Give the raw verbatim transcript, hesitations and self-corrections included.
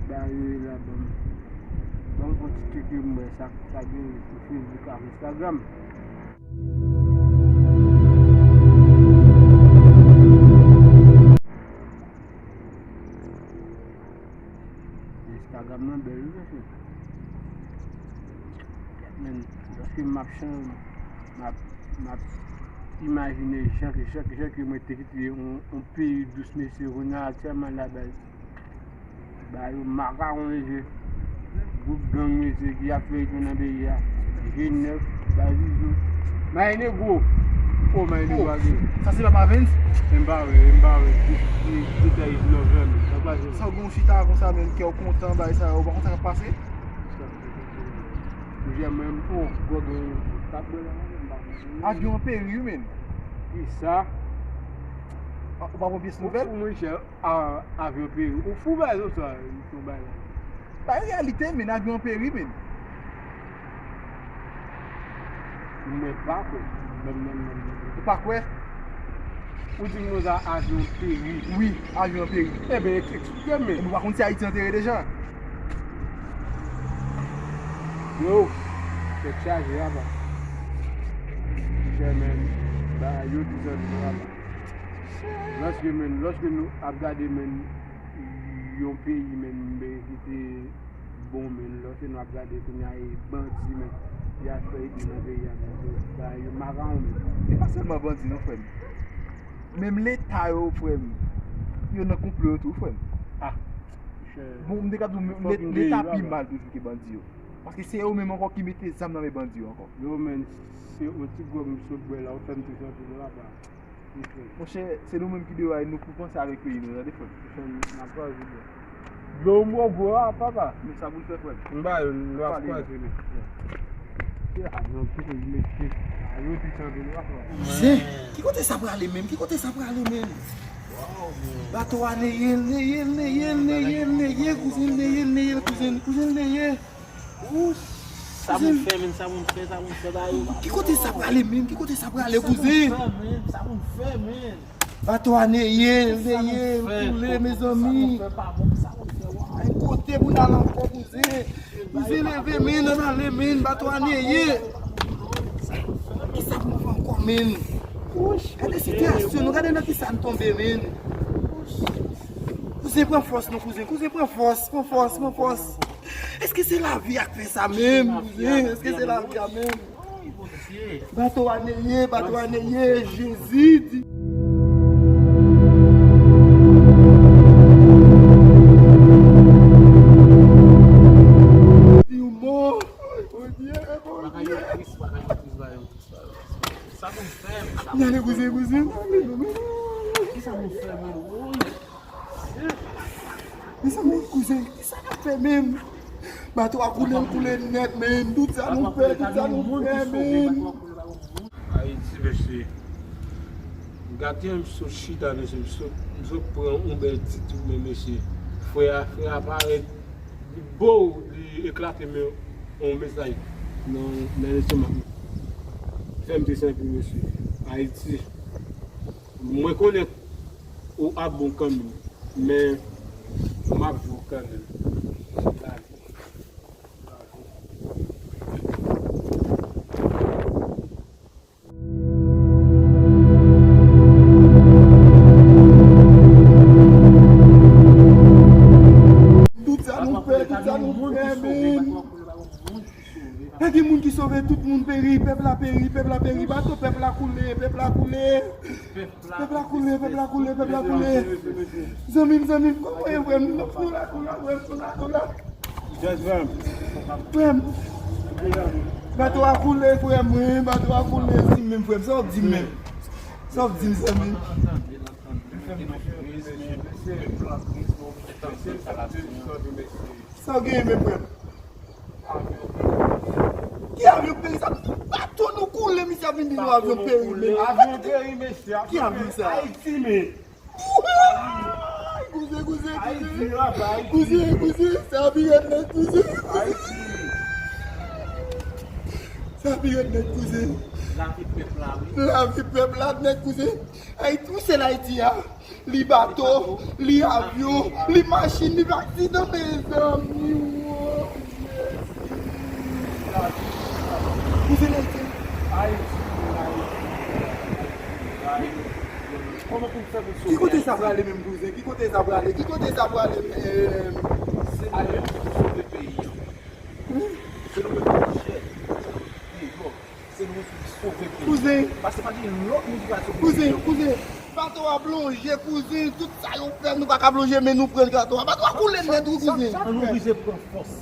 Sa yo ye la, ban m, ban m fè yon ti tcheke m wè sa, sa gen sou Facebook ak Instagram. Instagram nan bèl wi mesye. Men, lòske m ap chan-, m ap, m ap imajine jan ke, jan ke, jan ke mwen te kite yon, yon peyi dous mesye, kounye a aktyèlman la baz. Ba yo makawon mesye. Gwoup gang mesye ki ap fè ritmo nan peyi a. G nèf, Bazizou. May Negro. Oh, May Negro age. Sa se pa Mavens? M pa wè, m pa wè. Detay love la men. Sa pase? Sa w gen yon chita konsa men, kè w kontan, bagay sa yo, ou pa konn sa k ap pase? Ou jè menm, oh, gwo gen, t ap bwè la, m pa konn. Avyon an peri wi men. Kisa? Ou pa pran pyès nouvèl? Ou fou, monchè. A, avyon peri. Ou fou bay zòt sa, yon bagay la. Bay reyalite, men avyon peri, men. Mwen pa kwè. Menm, menm, menm, menm. Ou pa kwè? Ou di m konsa avyon peri. Wi, avyon peri. Enben, eks-, eksplike m, men. Nou pa konn si Ayiti antere deja. Yo, tèt chaje, apa. Chè, men, ba, yo di sa, di sa, apa. Lòske, men, lòske nou ap gade, men, yon peyi, men, men, ki te bon, men, lòske nou ap gade kounye a, e bandi, men, y ap fè ide nan peyi a, men, se bagay yo makawon, men. E pa sèlman bandi, non, frè m. Menm Leta yo, frè m, yo nan konplo yo tou, frè m. Ah, monchè. Bon, m te ka di w, men, Leta pi mal toujou ke bandi yo. Paske se yo menm ankò ki mete zam nan men bandi yo ankò. Yo, men, se yon ti gwòg m sot bwè la, ou fè m tou santi m laba. Monchè, se nou menm ki dwe bay nou pou panse avèk peyi nou, tande, frè m. Monchè, n ap kwaze dlo. Dlo m poko gwo a, papa. Men sa pou l fè, frè m. M ba yo, n ap kwaze men. Kouzen, ki kote sa prale menm? Ki kote sa prale menm? Bato a neye l, neye l, neye l, neye l, neye l, kouzen, neye l, neye l, kouzen, kouzen, neye. Wouch! Sa pou n fè, menn, sa pou n fè, sa pou n fè, ba yo. Ki kote sa prale, menn? Ki kote sa prale, kouzen? Sa pou n fè, menn, sa pou n fè, menn. Bato a neye, neye, koule, mezanmi. Ay, kote pou n al ankò, kouzen? Kouzen, leve, menn, ann ale, menn, bato a neye. Kisa pou n fè ankò, menn? Wouch! Gade sitiyasyon nou, gade nan kisa n tonbe, menn. Kouzen, pran fòs non, kouzen. Kouzen, pran fòs, pran fòs, pran fòs. Èske se lavi a k fè sa menm, kouzen? Èske se lavi a menm? Bato a neye, bato a neye, Jezi di. Di yon mo. Bondye, Bondye. N ale, kouzen, kouzen, n ale, kouzen. Mezanmi, kouzen, kisa n ap fè menm? Bato a koule, l koule nèt, menn. Tout sa nou fè, tout sa nou fè, menn. Ayiti, mesye. Gade m sot chita, mesye. M sot, m sot pran yon bèl ti tou, men, mesye. Frè a, frè a parèt. Li bo, li eklate, men yon mesaj nan, nan lestomak li. Fè m desann pi, mesye. Ayiti. Mwen konnen ou ap bon kanmenm, men m ap di w kanmenm. Tout sa nou fè, tout sa nou fè, men. Pa gen moun ki sove, tout moun peri, pèp la peri, pèp la peri, bato pèp la koule, pèp la koule. Pèp la koule, pèp la koule, pèp la koule. Zanmi m, zanmi m, kòman w ye, frè m? Nou la, nou la, frè m, nou la, nou la. Frè m. Bato a koule, frè m, wi, bato a koule. Di m menm, frè m, sa w ap di m menm? Sa w ap di m, zanmi m? Sa w genyen menm, frè m? Ki avyon peri sa? Bato nou koule, misye ap vin di nou avyon peri, men. Avyon peri, mesye. Ki avyon sa? Ayiti, men. Kouzen, kouzen, kouzen. Kouzen, kouzen, sa pi rèd nèt, kouzen. Sa pi rèd nèt, kouzen. Lavi pèp la, wi. Lavi pèp la nèt, kouzen. Ayiti, ou se Ayiti a. Li bato, li avyon, li machin, li aksidan, mezanmi, wo, Jezi. Kouzen, Ayiti. Kòman pou n fè pou n sove? Ki kote sa prale menm, kouzen? Ki kote sa prale? Ki kote sa prale? Eh, se nou menm ki pou sove peyi an. Se nou menm ki chèf. Se nou menm ki sove peyi. Kouzen. Paske pa gen lòt moun ki ka sove peyi an. Kouzen, kouzen. Bato a plonje, kouzen. Tout sa yo fè, nou pa ka plonje, men nou pran bato a. Bato a koule nèt, wi, kouzen. Nou oblije pran fòs.